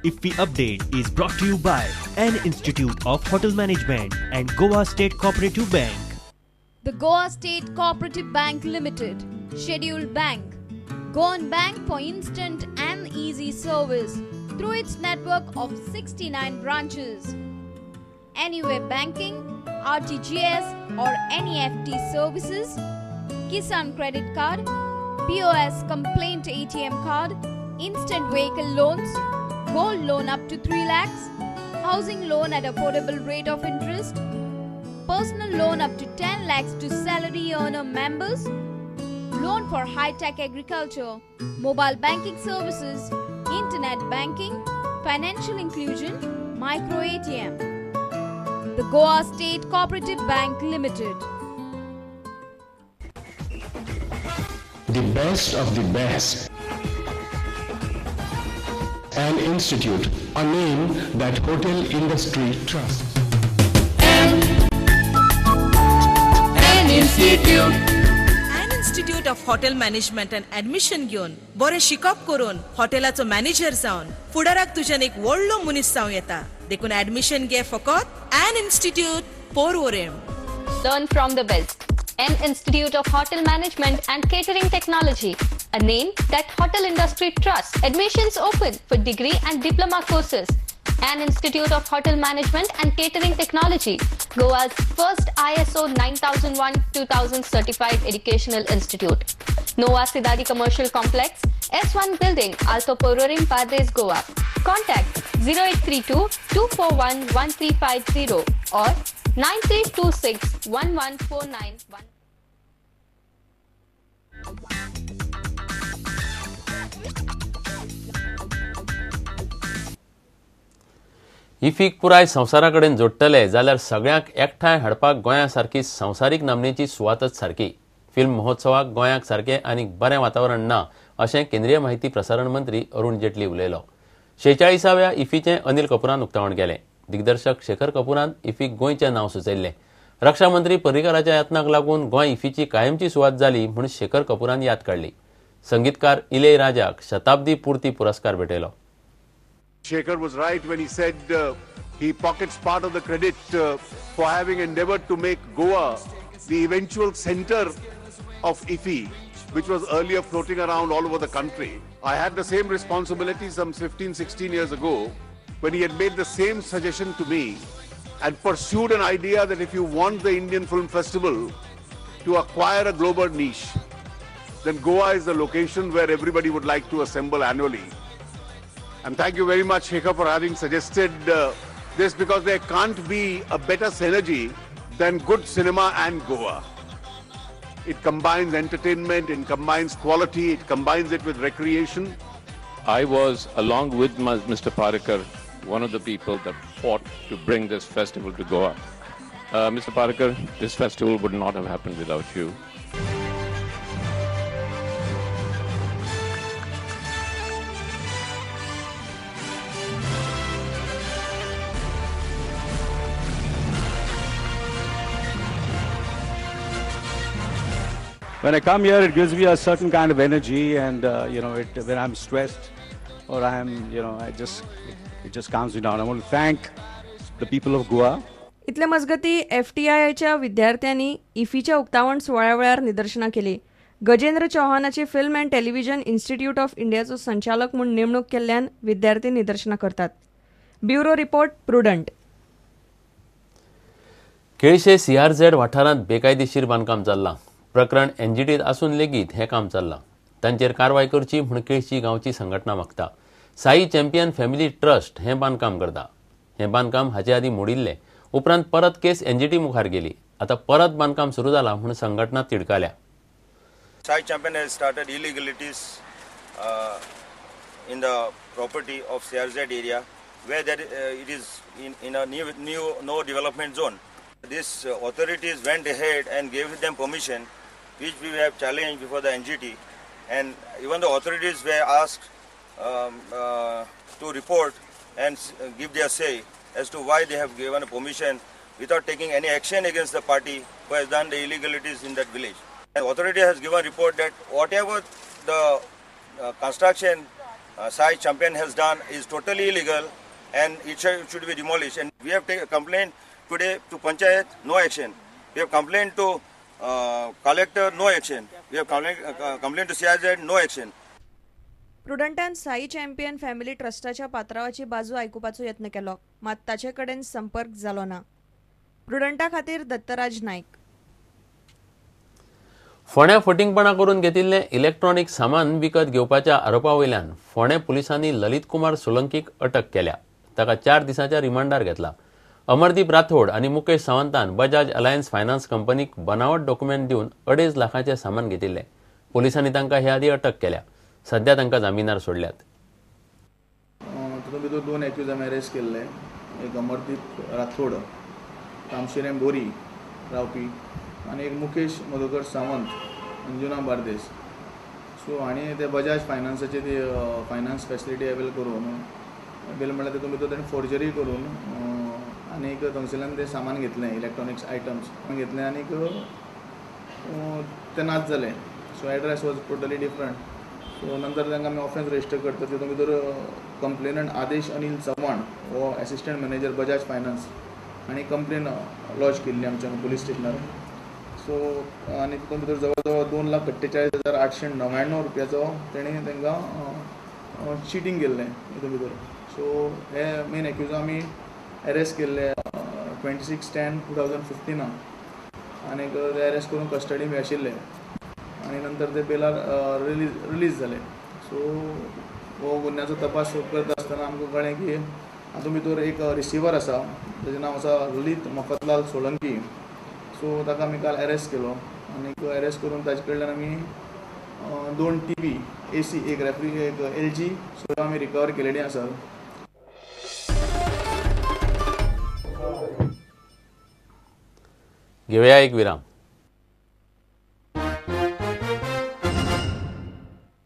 IFFI update is brought to you by an Institute of Hotel Management and Goa State Cooperative Bank. The Goa State Cooperative Bank Limited, Scheduled Bank, Goan Bank for instant and easy service through its network of 69 branches. Anywhere banking, RTGS or NEFT services, Kisan credit card, POS complaint ATM card, instant vehicle loans, gold loan up to 3 lakhs, housing loan at affordable rate of interest, personal loan up to 10 lakhs to salary earner members, loan for high-tech agriculture, mobile banking services, internet banking, financial inclusion, micro ATM. The Goa State Cooperative Bank Limited. The best of the best. An institute, a name that hotel industry trusts. An institute. An Institute of Hotel Management and admission घेवन बरें शिकप करून हॉटेलाचो manager जावन फुडाराक तुज्यान एक व्हडलो मनीस जावं येता. देखून ऍडमिशन घे फकत an institute, Porvorim. Learn from the best. An Institute of Hotel Management and Catering Technology, a name that hotel industry trusts. Admissions open for degree and diploma courses. An Institute of Hotel Management and Catering Technology, Goa's first ISO 9001-2000 certified educational institute. Nova Sidari Commercial Complex, S1 Building, Alto Porvorim, Pardes, Goa. Contact 0832 241 1350 or 9326 1149. इफीक पुराय संवसारा कडेन जोडटले जाल्यार सगळ्यांक एकठांय हाडपाक गोंया सारकी संवसारीक नामनेची सुवातच सारकी. फिल्म महोत्सवाक गोंयाक सारकें आनीक बरें वातावरण ना अशें केंद्रीय माहिती प्रसारण मंत्री अरुण जेटली उलयलो. 46व्या इफीचें अनिल कपूरान उक्तावण केलें. दिग्दर्शक शेखर कपूरान इफीक गोंयचें नांव सुचयल्लें. रक्षा मंत्री पर्रीकाराच्या यत्नाक लागून गोंय इफीची कायमची सुवात जाली म्हूण शेखर कपूरान याद काडली. संगीतकार इले राजाक शताब्दी पुर्ती पुरस्कार भेटयलो. Shekhar was right when he said he pockets part of the credit for having endeavored to make Goa the eventual center of IFFI, which was earlier floating around all over the country. I had the same responsibility some 15-16 years ago when he had made the same suggestion to me and pursued an idea that if you want the Indian Film Festival to acquire a global niche, then Goa is the location where everybody would like to assemble annually. And thank you very much, Shekhar, for having suggested this, because there can't be a better synergy than good cinema and Goa. It combines entertainment, it combines quality, it combines it with recreation. I was, along with Mr. Parrikar, one of the people that fought to bring this festival to Goa. Mr. Parrikar, this festival would not have happened without you. When I come here, it gives me a certain kind of energy, and when I'm stressed or I'm, it just calms me down. I want to thank the people of Goa. इतले मजगती एफटीआयच्या विद्यार्थ्यांनी इफीच्या उक्तावण सुवाळ्या वेळार निदर्शनां केली. Gajendra चौहानाची film and television institute of इंडियाचो संचालक म्हूण नेमणूक केल्ल्यान विद्यार्थी निदर्शनां करतात. Bureau report, Prudent. Quelossim CRZ वाठारांत बेकायदेशीर बांदकाम चल्लां. प्रकरण एनजीटीत आसून लेगीत हें काम चल्लां. तांचेर कारवाय करची म्हूण केळशी गांवची संघटना मागता. साई चॅम्पियन फॅमिली ट्रस्ट हें बांदकाम करता. हें बांदकाम हाचे आदीं मोडिल्लें. उपरांत परत केस एनजीटी मुखार गेली. आतां परत बांदकाम सुरू जालां म्हूण संघटना तिडकाल्या. Sai Champion has started illegalities in the property of CRZ area where there, it is in a new no development zone. These authorities went ahead and gave them permission, which we have challenged before the NGT, and even the authorities were asked to report and give their say as to why they have given a permission without taking any action against the party who has done the illegalities in that village. And authority has given report that whatever the construction Sai Champion has done is totally illegal and it should be demolished. And we have taken complaint today to Panchayat, no action. We have complained to collector, no action. We have complained to CRZ, no action. प्रुडंटान Sai champion family ट्रस्टाच्या पात्रावाची बाजू आयकुपाचो यत्न केलो, मात ताचे कडेन संपर्क जालो ना. प्रुडंटा खातीर दत्तराज नायक. फोंड्या फटींगपणा करून घेतिल्लें इलेक्ट्रॉनिक सामान विकत घेवपाच्या आरोपा वयल्यान फोंडें पुलिसांनी ललित कुमार सोलंकीक अटक केल्या. ताका 4 दिसांच्या रिमांडार घेतला. अमरदीप राठोड आनी मुकेश सावंतान बजाज अलायन्स फायनान्स कंपनीक बनावट डॉक्युमेंट दिवन 2.5 लाखांचें सामान घेतिल्लें. पुलिसांनी तांकां हे आदीं अटक केल्या. सध्या तांकां जामिनार सोडल्यात. तातूंत भितर 2 एक्यूज आमी अरेस्ट केल्ले, एक अमरदीप राठोड तामशिरेम बोरी रावपी आनी एक मुकेश मधुकर सावंत अंजुना बार्देस. सो आनी ते बजाज फायनान्साचे ती फायनान्स फेसिलिटी अवेल करून अवेल म्हणल्यार तितून भितर ताणें फोर्जरी करून आनी थंगसरल्यान तें सामान घेतलें, इलेक्ट्रॉनिक्स आयटम्स घेतलें आनीक तें नाच जालें. So address was totally different. So नंतर तांकां आमी ऑफेन्स रजिस्टर करता. तितून भितर कंप्लेनंट आदेश अनिल चव्हाण हो एसिस्टंट मॅनेजर बजाज फायनान्स आनी कंप्लेन लॉज केल्ली आमच्या पुलीस स्टेशनार. सो आनी तितून भितर जवळ जवळ 2,48,899 रुपयाचो तेणी तांकां चिटींग केल्लें तितून भितर. सो हे मेन एक्यूज आमी अरेस्ट केल्ले 26/10/2015 आनीक ते अरेस्ट करून कस्टडी बी आशिल्ले आनी नंतर ते बेलार रिलीज जाले. सो हो गुन्यांवचो तपास करता आसतना आमकां कळ्ळें की हातूंत भितर एक रिसिवर आसा, ताजें नांव आसा ललित मफतलाल सोलंकी. सो ताका आमी काल अरेस्ट केलो आनीक अरेस्ट करून ताजे कडल्यान आमी 2 TV, AC, एक रेफ्रि, एक LG सो आमी रिकवर केलेली आसात. घेवया एक विराम.